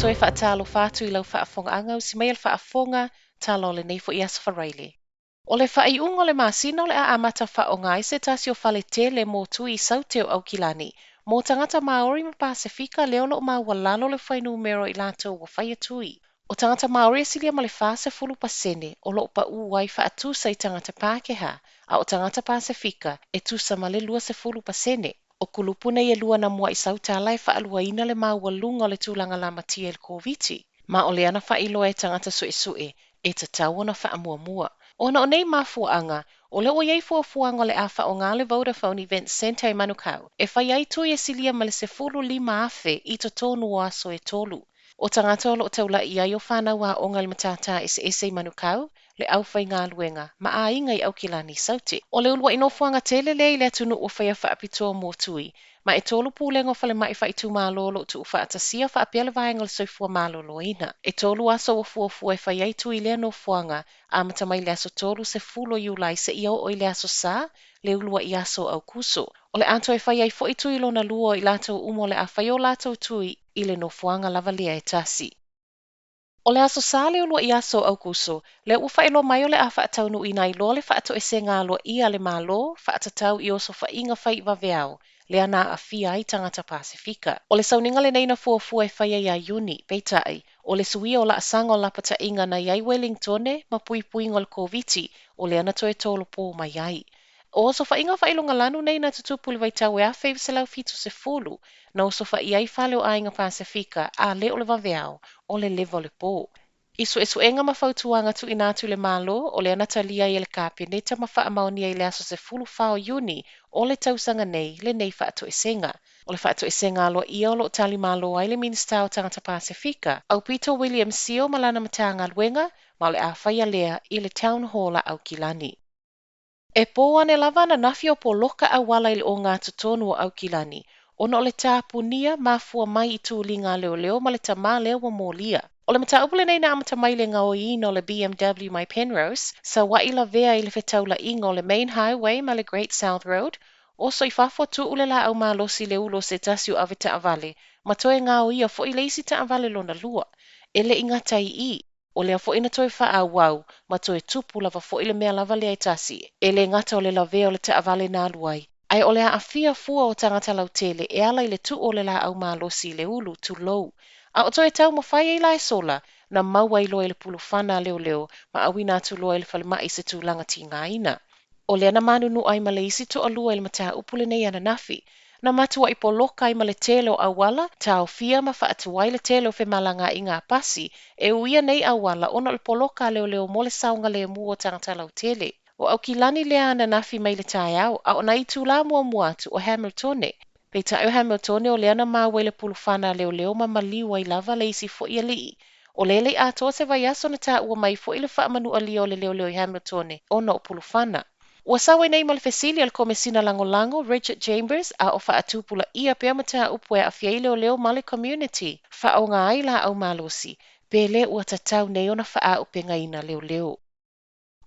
toe faatalofa atu i lau faafogaaga usi mai a le faafofoga tala o lenei foi aso Faraile. O le faaiuga o le masina o le a amata faaaoga ai se tasi o fale tele mo tui i Saute o Aukilani mo tagata Māori ma Pasefika lea o lo o maualalo le fuainumera o i latou ua faia tui. O tagata Māori e silia ma le 40% o lo o paū ai faatusa i tagata Pākehā, a o tagata Pasefika e tusa ma le 20%. O kulupu nei e lua na muaʻi sau tala e faaluaina le maualuga o le tulaga lamatia i le Koviti. Ma o lea na faailoa e tagata suesue e tatau ona faamuamua. Ona o nei mafuaaga, o lea ua i ai fuafuaga o le a faaaoga le Vodafone Events Centre i Manukau e fai ai tui e silia ma le 15,000 i totonu o aso e tolu. O tagata o lo o taulai i ai o fanau aoga i le matata eseese i Manukau, le aufaigaluega, ma aiga i Aukilani Saute. O le uluai nofoaga tele lea i le atunuu ua faia faapitoa mo tui, ma e tolu pulega o falemai faaitumalo o lo o tuufaatasia faapea le vaega o le soifua maloloina. E tolu aso ua fuafua e fai ai tui i lea nofoaga, amata mai le aso 30 o Iulai seia oo i le aso Sa, le uluai aso o Aokuso. O le a toe fai ai foi tui lona lua o i latou uma o le a fai o latou tui i le nofoaga lava lea e tasi. O le aso Sa le uluai aso o Aokuso, lea ua faailoa mai o le a faataunuuina ai loa le faatoesega aloaia a le Malo faatatau i osofaiga fai vaveao lea na aafia ai tagata Pasefika. O le sauniga lenei na fuafua e faia ia Iuni, peitai, o le suia o laasaga o lapataiga na i ai Welingtone ma puipuiga o le Koviti o lea na toe tolopo mai ai. O osofaiga faailogalanu nei na tutupu i le vaitau e 1970 na osofai ai fale o aiga Pasefika a le o le vaveao, o le leva o le po. I suesuega ma fautuaga tuuina atu i le Malo, o lea na talia ai e le Kapeneta ma faamaonia i le aso 14 o Iuni o le tausaga nei lenei faatoesega. O le faatoesega aloaia o lo o talimalo ai le Minisita o Tagata Pasefika, Aupito William Sio ma lana Matagaluega, ma o le a faia lea i le Town Hall a Aukilani. E pō ane lava ananafi o poloka auala i le ogatotonu o Aukilani ona o le tapunia mafua mai i tuliga a leoleo ma le tamā lea ua molia. O le mataupu lenei na amata mai i le gaoiina o le BMW mai Penrose, sauaʻi lavea i le fetaulaiga o le Main Highway ma le Great South Road, oso i fafo tuu le laau malosi i le ulu o se tasi o avetaavale ma toe gaoia foi le isi taavale lona lua. E le i gata i i, o lea foi na toe faaauau ma toe tupu lava foi le mea lava lea e tasi, e le gata o le lavea o le taavale na alu ai, ae o le aafia fua o tagata lautele e ala i le tuu o le laau malosi i le ulu, tulou. A o toe taumafai ai la e sola, na maua ai loa i le pulufana a leoleo ma auina atu loa i le falemai i se tulaga tigaina. O lea na manunua ai ma le isi toalua i le mataupu lenei ananafi. Na matuai poloka ai ma le tele o auala, taofia ma faatuai le tele o femalagaaiga a pasi e uia nei auala ona o le poloka a leoleo mo le saogalemu o tagata lautele. O Aukilani lea ananafi mai le taeao, a o nai itulā muamua atu o Hamiltone. Peitai o Hamiltone o lea na maua i le pulufana a leoleo ma maliu ai lava le isi foi alii. O lea e le i atoa se vaiaso na taua mai foi le faamanualia o le leoleo i Hamiltone ona o pulufana. Ua sau ai nei ma le fesili a le Komesina Lagolago Richard Chambers a o faatupulaia pea mataupu e aafia ai leoleo ma le community faaaoga ai laau malosi, pe le ua tatau nei ona faaaupegaina leoleo.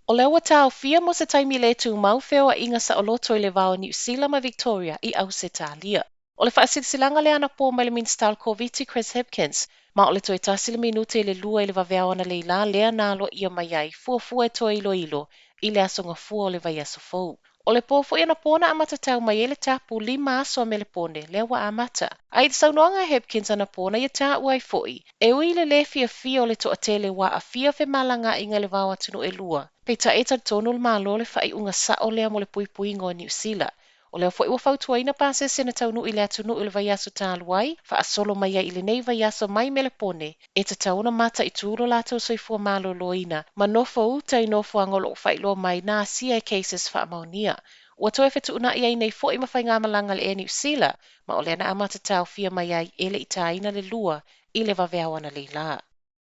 O lea ua taofia mo se taimi le tumau feoaiga saoloto i le va o Niu Sila ma Victoria i Ausetalia. O le faasilasilaga lea anapo mai le Minisita o le Koviti Chris Hipkins, ma o le toe tasi le minute i le lua i le vaveao analeila lea na aloaia mai ai fuafua e toe iloilo i le aso Gafua o le vaiaso fou. O le po foi anapo na amata tau mai ai le tapu lima aso a Melepone lea ua amata. A i le saunoaga a Hipkins anapo na ia taua ai foi, e ui i le lē fiafia o le toatele ua aafia femalagaaiga i le va o atunuu e lua, peitai e talitonu le Malo o le faaiuga sao lea mo le puipuiga o Niu Sila. O lea foi ua fautuaina pasese na taunuu i le atunuu i le vaiaso talu ai, faasolo mai ai i lenei vaiaso mai Melepone, e tatau ona mataitu lo latou soifua maloloina ma nofo uta i nofoaga o lo o faailoa mai na asia e cases faamaonia. Ua toe fetuunai ai nei foi ma faigamalaga a le Air New Sila, ma o lea na amata taofia mai ai e le i tāina le lua i le vaveao analeila.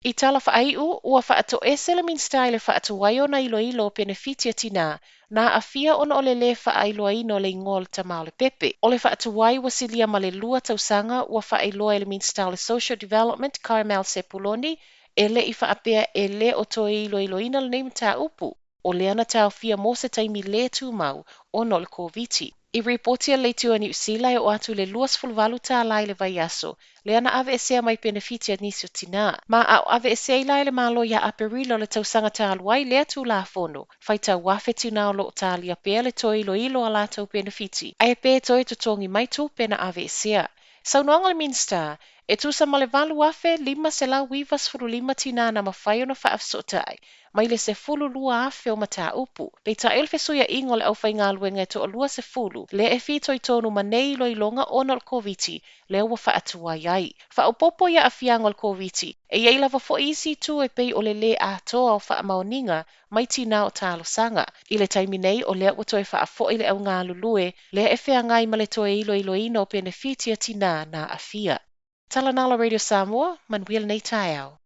I tala faaiu, ua faatoese le Minisita i le faatuai ona iloilo o penefiti a tinā na aafia ona o le lē faailoaina o le igoa o le tama o le pepe. O le faatuai ua silia ma le lua tausaga ua faailoa e le Minisita o le Social Development Carmel Sepuloni e le i faapea e le o toe iloiloina lenei mataupu. O lea na taofia mo se taimi lē tumau ona o le Koviti. I ripoti a le Leitio a Niu Sila e oo atu i le $28 i le vaiaso, lea na aveesea mai penefiti a nisi o tinā. Ma a o aveesea ai la e le Malo ia Aperila o le tausaga talu ai lea Tulafono, faitau afe tinā o lo o talia pea le toe iloilo o a latou penefiti, ae pe toe totogi mai tupe na aveesea. Saunoaga a le Minisita, E tusa ma le 8,595 tinā na mafai ona faafesootai mai le 12,000 o mataupu. Peitai o le fesuiaiga o le aufaigaluega e toa-20 lea e fitoitonu ma nei iloiloga ona o le Koviti lea ua faatuai ai. Faaopoopo i aafiaga o le Koviti, e i ai lava foi isi itu e pei o le lē atoa o faamaoniga mai tinā o talosaga. I le taimi nei, o lea ua toe faafoi le au galulue lea e feagai ma le toe iloiloina o penefiti a tinā na aafia. Talanala Radio Samoa, manuia lenei taeao.